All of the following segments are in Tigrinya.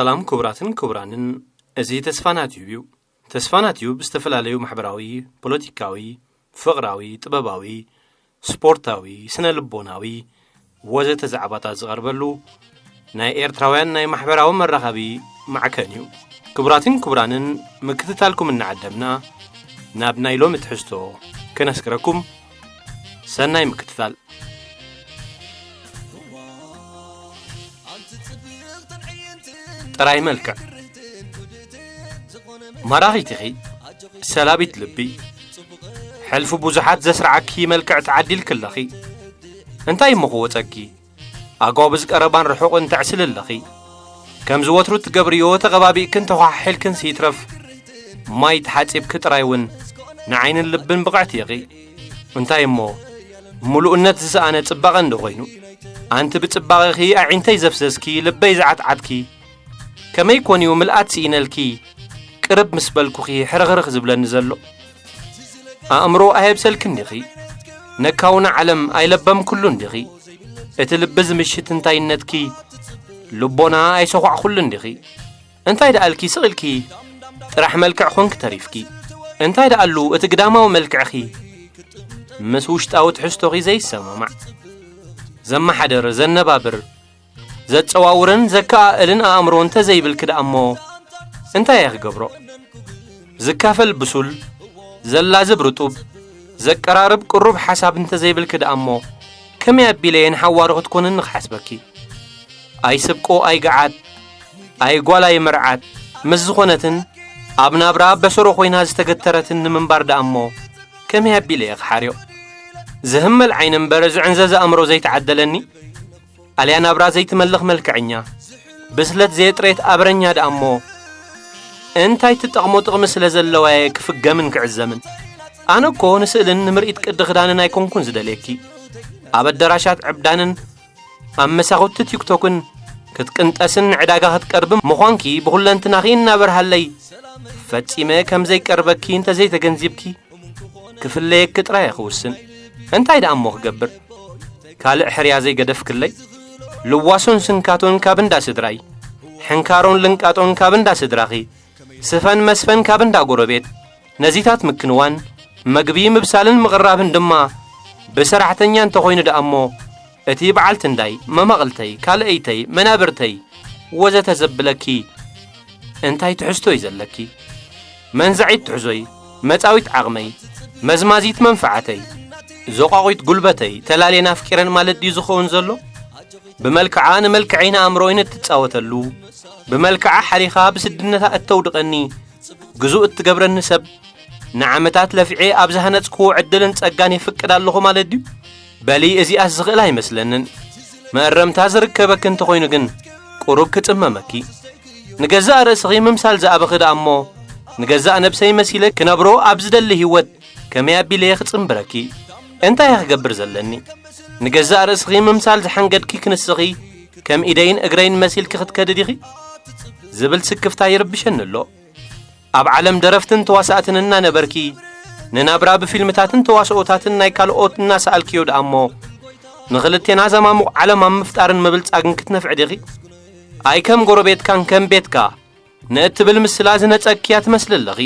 ሰላም ክቡራትን ክቡራንን፣ እዚ ተስፋና ቲዩብ እዩ። ተስፋና ቲዩብ ዝተፈላለዩ ማሕበራዊ፣ ፖለቲካዊ፣ ፍቕራዊ፣ ጥበባዊ፣ ስፖርታዊ፣ ስነ ልቦናዊ ወዘተ ዛዕባታት ዝቐርበሉ ናይ ኤርትራውያን ናይ ማሕበራዊ መራኸቢ ማዕከን እዩ። ክቡራትን ክቡራንን፣ ምክትታልኩም እናዓደምና ናብ ናይ ሎሚ ትሕዝቶ ከነስክረኩም። ሰናይ ምክትታል። ጥራይ መልክዕ። ማራኺት ኢኺ፣ ሰላቢት ልቢ። ሕልፊ ብዙሓት ዘስርዓኪ መልክዕ ተዓዲልኪ ኣለኺ። እንታይ እሞ ክወጸኪ? ኣጓብዝ ቀረባን ርሑቕን ተዕስሊ ኣለኺ። ከምዚ ወትሩ እትገብርዮ ተቐባቢእክን ተዃሓሒልክን ስይትረፍ፣ ማይ ተሓጺብኪ ጥራይ እውን ንዓይንን ልብን ብቕዕቲ ኢኺ። እንታይ እሞ፣ ምሉእነት ዝሰኣነ ጽባቐ እንዶ ኾይኑ? ኣንቲ ብጽባቐኺ ኣዒንተይ ዘፍዘዝኪ፣ ልበይ ዝዓትዓትኪ፣ ከመይ ኮን እዩ ምልኣት ስኢነልኪ፣ ቅርብ ምስ በልኩኺ ሕርኽርኽ ዝብለኒ ዘሎ? ኣእምሮ ኣየብሰልክን ዲኺ? ነካውና ዓለም ኣይለበምኩሉን ዲኺ? እቲ ልቢ ዝምሽት እንታይነትኪ፣ ልቦና ኣይሰዃዕኩሉን ዲኺ? እንታይ ደኣልኪ ስቕ ኢልኪ ጥራሕ መልክዕ ኾንኪ ተሪፍኪ? እንታይ ደኣሉ እቲ ግዳማዊ መልክዕኺ ምስ ውሽጣዊ ትሕዝቶኺ ዘይሰማማዕ? ዘመሓድር፣ ዘነባብር፣ ዘጸዋውርን ዘከኣእልን ኣእምሮ እንተ ዘይብልኪ ደኣ እሞ እንታይ እየ ክገብሮ? ዝካፈል ብሱል፣ ዘላዝብ ርጡብ፣ ዘቀራርብ ቅሩብ ሓሳብ እንተ ዘይብልኪ ደኣ እሞ ከመይ ኣቢለ እየ ንሓዋሩ ክትኮንኒ ክሓስበኪ? ኣይስብቆ ኣይገዓት፣ ኣይጓል ኣይመርዓት ምስ ዝኾነትን ኣብ ናብራ በሰሮ ኮይና ዝተገተረትን ንምንባር ደኣ እሞ ከመይ ኣቢለ እየ ክሓርዮ? ዝህመል ዓይኒ እምበር ዝዕንዘዝ ኣእምሮ ዘይተዓደለኒ? ኣልያ ናብራ ዘይትመልኽ መልክዐኛ፣ ብስለት ዘየጥረየት ኣብረኛ ደኣ እሞ እንታይ ትጠቕሞ ጥቕሚ ስለ ዘለዋ እየ ክፍገምን ክዕዘምን? ኣነ እኮ ንስእልን ንምርኢት ቅዲ ክዳንን ኣይኮንኩን ዝደልየኪ። ኣብ ኣዳራሻት ዕብዳንን ኣብ መሳኹቲ ቲክቶክን ክትቅንጠስን ንዕዳጋ ክትቀርብን ምዃንኪ ብኹለንትናኺ እናበርሃለይ፣ ፈጺመ ከም ዘይቀርበኪ እንተ ዘይተገንዚብኪ፣ ክፍለየኪ ጥራይ እየ ክውስን። እንታይ ደኣ እሞ ክገብር? ካልእ ሕርያ ዘይገደፍክለይ? ልዋሶን ስንካቶን ካብ እንዳ ስድራይ፣ ሕንካሮን ልንቃጦን ካብ እንዳ ስድራኺ፣ ስፈን መስፈን ካብ እንዳ ጎረቤት፣ ነዚታት ምክንዋን፣ መግቢ ምብሳልን ምቕራብን ድማ ብሰራሕተኛ እንተኾይኑ ደኣ እሞ፣ እቲ በዓልቲ እንዳይ፣ መማቕልተይ፣ ካልአይተይ፣ መናብርተይ፣ ወዘተ ዘብለኪ እንታይ ትሕዝቶ እዩ ዘለኪ? መንዛዒት ትሕዞይ፣ መጻዊት ዓቕመይ፣ መዝማዚት መንፈዓተይ፣ ዘቋቒት ጉልበተይ ተላልየን ኣፍቂረን ማለት ድዩ ዝኸውን ዘሎ? ብመልክዓ ንመልክዐይ ንኣእምሮይን እትጻወተሉ፣ ብመልክዓ ሓሊኻ ብስድነታ እተውድቐኒ፣ ግዙእ እትገብረኒ ሰብ፣ ንዓመታት ለፊዐ ኣብ ዝሃነጽክዎ ዕድልን ጸጋን የፍቅድ ኣለኹ ማለት ድዩ? በሊ እዚኣስ ዝኽእል ኣይመስለንን። መእረምታ ዝርከበኪ እንተኾይኑ ግን ቁሩብ ክጽመመኪ። ንገዛእ ርእስኺ ምምሳል ዝኣበኺ ደኣ እሞ፣ ንገዛእ ነብሰይ መሲለ ክነብሮ ኣብ ዝደሊ ህይወት ከመይ ኣቢለ እየ ክጽንብረኪ? እንታይ እየ ክገብር ዘለኒ? ንገዛእ ርእስኺ ምምሳል ዝሓንገድኪ ክንስኺ ከም ኢደይን እግረይን መሲልኪ ክትከዲ ዲኺ? ዝብል ስክፍታ ይርብሸኒ ኣሎ። ኣብ ዓለም ደረፍትን ተዋሳእትን እናነበርኪ፣ ንናብራ ብፊልምታትን ተዋስኦታትን ናይ ካልኦት እናሰኣልክዮ ደኣ እሞ፣ ንኽልቴና ዘማሙቕ ዓለም ኣብ ምፍጣርን ምብልጻግን ክትነፍዒ ዲኺ? ኣይ ከም ጎረቤትካን ከም ቤትካ ንእትብል ምስላ ዝነጸግኪ እያ ትመስሊ ኣለኺ።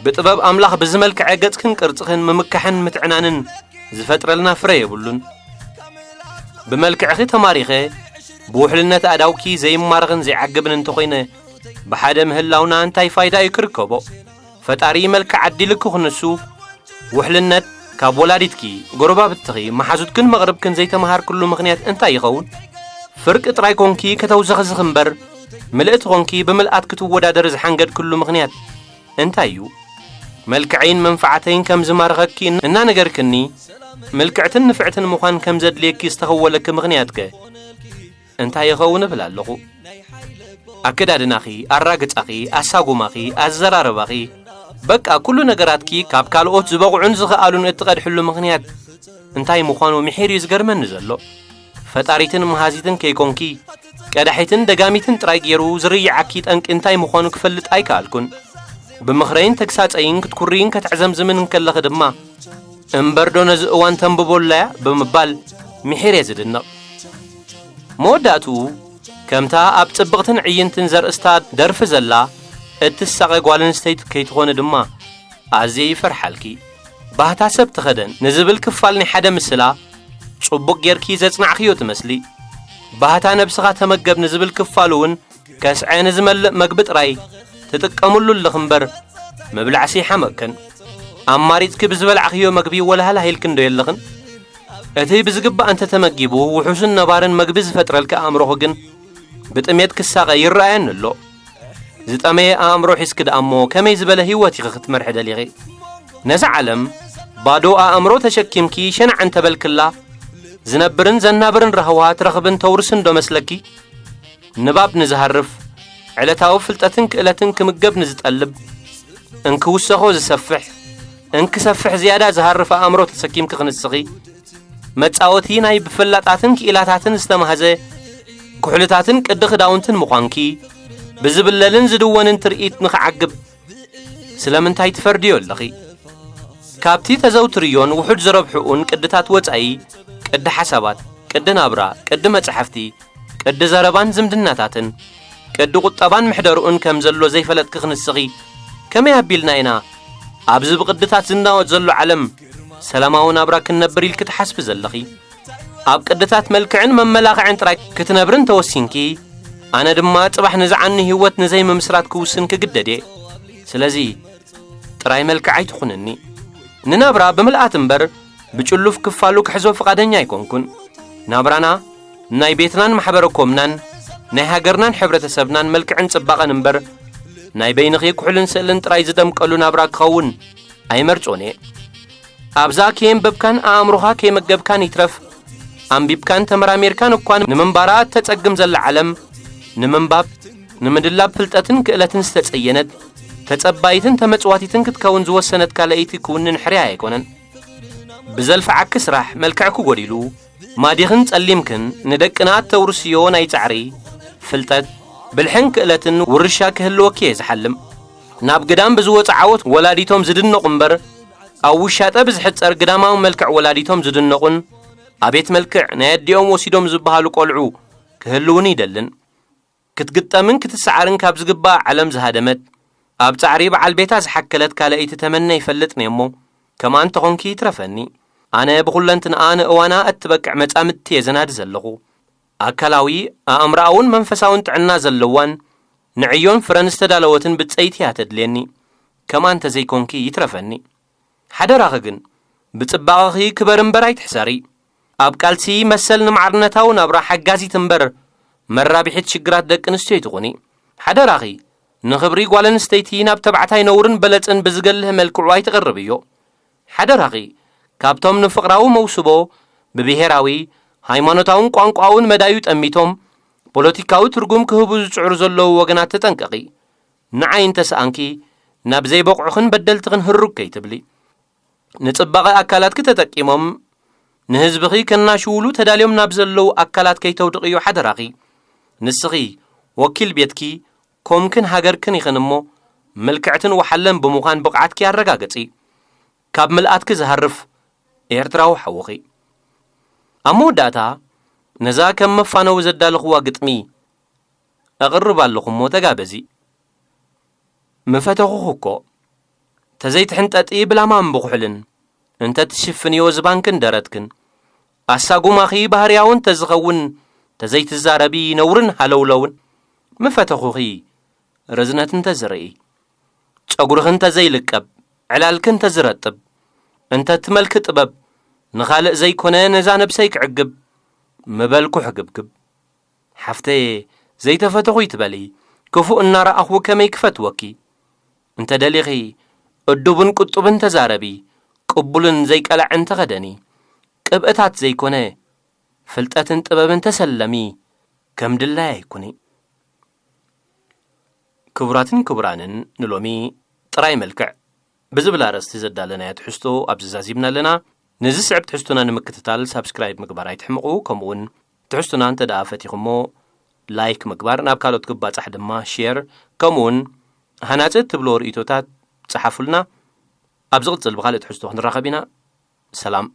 ብጥበብ ኣምላኽ ብዚ መልክዐ ገጽክን ቅርጽኽን ምምካሕን ምትዕናንን ዝፈጥረልና ፍረ የብሉን። ብመልክዕኺ ተማሪኸ፣ ብውሕልነት ኣእዳውኪ ዘይማረኽን ዘይዓግብን እንተኾይነ፣ ብሓደ ምህላውና እንታይ ፋይዳ እዩ ክርከቦ? ፈጣሪ መልክዕ ዓዲልኪ ክንሱ፣ ውሕልነት ካብ ወላዲትኪ፣ ጎረባብትኺ፣ መሓዙትክን መቕርብክን ዘይተመሃርክሉ ምኽንያት እንታይ ይኸውን? ፍርቂ ጥራይ ኮንኪ ከተውዘኽዝኽ እምበር፣ ምልእቲ ኮንኪ ብምልኣት ክትወዳደሪ ዝሓንገድክሉ ምኽንያት እንታይ እዩ? መልክዐይን መንፈዓተይን ከም ዝማረኸኪ እናነገርክኒ፣ ምልክዕትን ንፍዕትን ምዃን ከም ዘድልየኪ ዝተኸወለኪ ምኽንያትከ እንታይ ይኸውን እብል ኣለኹ። ኣከዳድናኺ፣ ኣራግጻኺ፣ ኣሳጉማኺ፣ ኣዘራርባኺ፣ በቃ ኩሉ ነገራትኪ ካብ ካልኦት ዝበቕዑን ዝኸኣሉን እትቐድሕሉ ምኽንያት እንታይ ምዃኑ ምሒር እዩ ዝገርመኒ ዘሎ። ፈጣሪትን መሃዚትን ከይኮንኪ፣ ቀዳሒትን ደጋሚትን ጥራይ ገይሩ ዝርይዓኪ ጠንቂ እንታይ ምዃኑ ክፈልጥ ኣይከኣልኩን። ብምኽረይን ተግሳጸይን ክትኩርይን ከተዕዘምዝምን እንከለኺ ድማ፣ እምበርዶ ነዚ እዋን ተንብቦ ኣላያ ብምባል ምሒር እየ ዝድነቕ። መወዳእትኡ፣ ከምታ ኣብ ጽብቕትን ዕይንትን ዘርእስታ ደርፊ ዘላ እትሳቐ ጓል ኣንስተይቲ ከይትኾኒ ድማ ኣዝየ ይፈርሓልኪ። ባህታ ሰብ ትኸደን ንዝብል ክፋል ናይ ሓደ ምስላ ጽቡቕ ጌርኪ ዘጽናዕክዮ ትመስሊ። ባህታ ነብስኻ ተመገብ ንዝብል ክፋሉ እውን ከስዐ ንዝመልእ መግቢ ጥራይ ትጥቀምሉ ኣለኺ እምበር ምብላዕሲ ይሓመቅክን። ኣማሪጽኪ ብዝበላዕኽዮ መግቢ ወልሃልሃ ኢልክን ዶ የለኽን? እቲ ብዝግባእ እንተተመጊቡ ውሑስን ነባርን መግቢ ዝፈጥረልኪ ኣእምሮኺ ግን ብጥሜት ክሳቐ ይረኣየኒ ኣሎ። ዝጠመየ ኣእምሮ ሒዝኪ ደኣ እሞ ከመይ ዝበለ ህይወት ኢኺ ክትመርሒ ደሊኺ? ነዛ ዓለም ባዶ ኣእምሮ ተሸኪምኪ ሸናዕ እንተበልክላ ዝነብርን ዘናብርን ራህዋ ትረኽብን ተውርስን ዶ መስለኪ? ንባብ ንዝሃርፍ፣ ዕለታዊ ፍልጠትን ክእለትን ክምገብ ንዝጠልብ፣ እንክውሰኾ ዝሰፍሕ፣ እንክሰፍሕ ዝያዳ ዝሃርፍ ኣእምሮ ተሰኪምኪ ክንስኺ፣ መጻወቲ ናይ ብፍላጣትን ክኢላታትን ዝተማህዘ፣ ኩሕልታትን ቅዲ ክዳውንትን ምዃንኪ፣ ብዝብለልን ዝድወንን ትርኢት ንኽዓግብ ስለምንታይ ትፈርድዮ ኣለኺ? ካብቲ ተዘውትርዮን ውሑድ ዝረብሕኡን ቅድታት ወጻኢ፣ ቅዲ ሓሳባት፣ ቅዲ ናብራ፣ ቅዲ መጻሕፍቲ፣ ቅዲ ዘረባን ዝምድናታትን፣ ቅዲ ቁጠባን ምሕደርኡን ከም ዘሎ ዘይፈለጥኪ ክንስኺ፣ ከመይ ኣቢልና ኢና ኣብዚ ብቅድታት ዝናወጥ ዘሎ ዓለም ሰላማዊ ናብራ ክንነብር ኢልኪ ትሓስቢ ዘለኺ? ኣብ ቅድታት መልክዕን መመላኽዕን ጥራይ ክትነብሪ እንተወሲንኪ፣ ኣነ ድማ ጽባሕ ንዝዓኒ ህይወት ንዘይምምስራት ክውስን ክግደድ እየ። ስለዚ ጥራይ መልክዕ ኣይትኹንኒ። ንናብራ ብምልኣት እምበር ብጭሉፍ ክፋሉ ክሕዞ ፍቓደኛ ኣይኮንኩን። ናብራና ናይ ቤትናን ማሕበረ ኮምናን ናይ ሃገርናን ሕብረተሰብናን መልክዕን ጽባቐን እምበር ናይ በይንኺ ኩሕልን ስእልን ጥራይ ዝደምቀሉ ናብራ ክኸውን ኣይመርጾን እየ። ኣብዛ ከየንበብካን ኣእምሮኻ ከይመገብካን ይትረፍ ኣንቢብካን ተመራሚርካን እኳ ንምንባራ እተጸግም ዘላ ዓለም ንምንባብ ንምድላብ ፍልጠትን ክእለትን ዝተጸየነት ተጸባይትን ተመጽዋቲትን ክትከውን ዝወሰነት ካልኣይቲ ክውንን ሕርያ ኣይኮነን። ብዘልፍዓኪ ስራሕ መልክዕኪ ጎዲሉ ማዲኽን ጸሊምክን ንደቅና እተውርስዮ ናይ ጻዕሪ፣ ፍልጠት፣ ብልሕን ክእለትን ውርሻ ክህልወኪ እየ ዝሓልም። ናብ ግዳም ብዝወጽ ዓወት ወላዲቶም ዝድነቑ እምበር ኣብ ውሻጠ ብዝሕጸር ግዳማዊ መልክዕ ወላዲቶም ዝድነቑን ኣቤት መልክዕ ናይ ኣዲኦም ወሲዶም ዝበሃሉ ቆልዑ ክህልውን ይደልን። ክትግጠምን ክትሰዓርን ካብ ዝግባእ ዓለም ዝሃደመት ኣብ ጻዕሪ በዓል ቤታ ዝሓከለት ካልኣይቲ ተመነ ይፈልጥን እየ እሞ ከምኣ እንተኾንኪ ይትረፈኒ። ኣነ ብኹለንትንኣ ንእዋና እትበቅዕ መጻምድቲ እየ ዘናዲ ዘለኹ። ኣካላዊ ኣእምሮኣውን መንፈሳውን ጥዕና ዘለዋን ንዕዮን ፍረን ዝተዳለወትን ብጸይቲ እያ ተድልየኒ። ከምኣ እንተዘይኮንኪ ይትረፈኒ። ሓደራኺ ግን ብጽባቐኺ ክበር እምበር ኣይትሕሰሪ። ኣብ ቃልሲ መሰል ንማዕርነታዊ ናብራ ሓጋዚት እምበር መራቢሒት ሽግራት ደቂ ኣንስትዮ ኣይትኹኒ። ሓደራኺ ንኽብሪ ጓል ኣንስተይቲ ናብ ተባዕታይ ነውርን በለጽን ብዝገልህ መልክዑ ኣይትቕርብዮ። ሓደራኺ ካብቶም ንፍቕራዊ መውስቦ ብብሄራዊ፣ ሃይማኖታውን ቋንቋውን መዳዩ ጠሚቶም ፖለቲካዊ ትርጉም ክህቡ ዝጽዕሩ ዘለዉ ወገናት ተጠንቀቒ። ንዓይ እንተሰኣንኪ ናብ ዘይበቕዑኽን በደልትኽን ህሩግ ከይትብሊ። ንጽባቐ ኣካላትኪ ተጠቂሞም ንህዝብኺ ከናሽውሉ ተዳልዮም ናብ ዘለዉ ኣካላት ከይተውድቕዮ ሓደራኺ። ንስኺ ወኪል ቤትኪ ኮምክን ሃገርክን ኢኽን እሞ ምልክዕትን ወሓለን ብምዃን ብቕዓትኪ ኣረጋግጺ። ካብ ምልኣትኪ ዝሃርፍ ኤርትራዊ ሓውኺ። ኣብ መወዳእታ ነዛ ከም መፋነዊ ዘዳለኽዋ ግጥሚ ኣቕርብ ኣለኹ እሞ ተጋበዚ። ምፈተኹኺ እኮ ተዘይትሕንጠጢ ብላማን ብኹሕልን እንተ ትሽፍንዮ ዝባንክን ደረትክን ኣሳጉማኺ ባህርያዊ እንተ ዝኸውን ተዘይትዛረቢ ነውርን ሃለውለውን ምፈተኹኺ ርዝነት እንተ ዝርኢ ጸጉርኺ እንተ ዘይልቀብ ዕላልኪ እንተ ዝረጥብ እንተ ትመልኪ ጥበብ ንኻልእ ዘይኮነ ነዛ ነብሰይ ክዕግብ ምበልኩ ሕግብግብ። ሓፍተየ ዘይተፈተኹ ይትበሊ ክፉእ እናረኣኹ ከመይ ክፈትወኪ? እንተ ደሊኺ እዱብን ቁጡብን ተዛረቢ ቅቡልን ዘይቀላዕን ተኸደኒ። ቅብእታት ዘይኮነ ፍልጠትን ጥበብን ተሰለሚ ከም ድላያይ ኩኒ። ክቡራትን ክቡራንን ንሎሚ ጥራይ መልክዕ ብዝብል ኣርእስቲ ዘዳለናዮ ትሕዝቶ ኣብዚ ዛዚምና ኣለና። ንዝስዕብ ትሕዝቶና ንምክትታል ሳብስክራይብ ምግባር ኣይትሕምቑ። ከምኡውን ትሕዝቶና እንተ ደኣ ፈቲኹሞ ላይክ ምግባር፣ ናብ ካልኦት ክባጻሕ ድማ ሼር፣ ከምኡውን ሃናጺ እትብልዎ ርእይቶታት ጸሓፉልና። ኣብ ዝቕጽል ብኻልእ ትሕዝቶ ክንራኸብ ኢና። ሰላም።